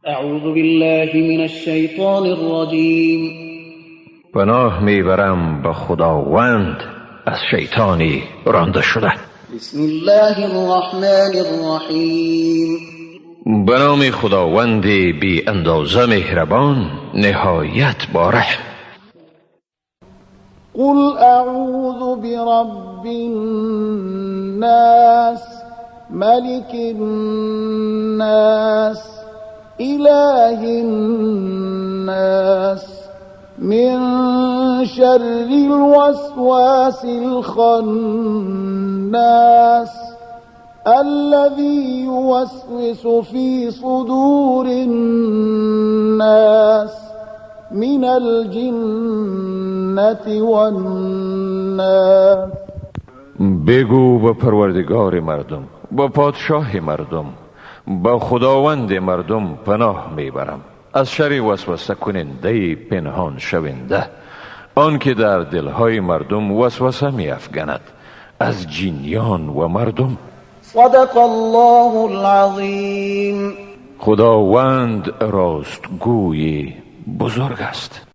اعوذ بالله من الشیطان الرجیم. پناه میبرم به خداوند از شیطانی رانده شده. بسم الله الرحمن الرحیم. به نام خداوند بی اندازه مهربان، نهایت با رحم. قل اعوذ برب الناس، ملك الناس، اله الناس، من شر الوسواس الخناس، الذي يوسوس في صدور الناس، من الجنة والناس. بگو به پروردگار مردم، به پادشاه مردم، به خداوند مردم پناه میبرم از شر وسوسه کننده پنهان شونده، آنکه در دلهای مردم وسوسه میافگند، از جنیان و مردم. صدق الله العظیم. خداوند راستگوی بزرگ است.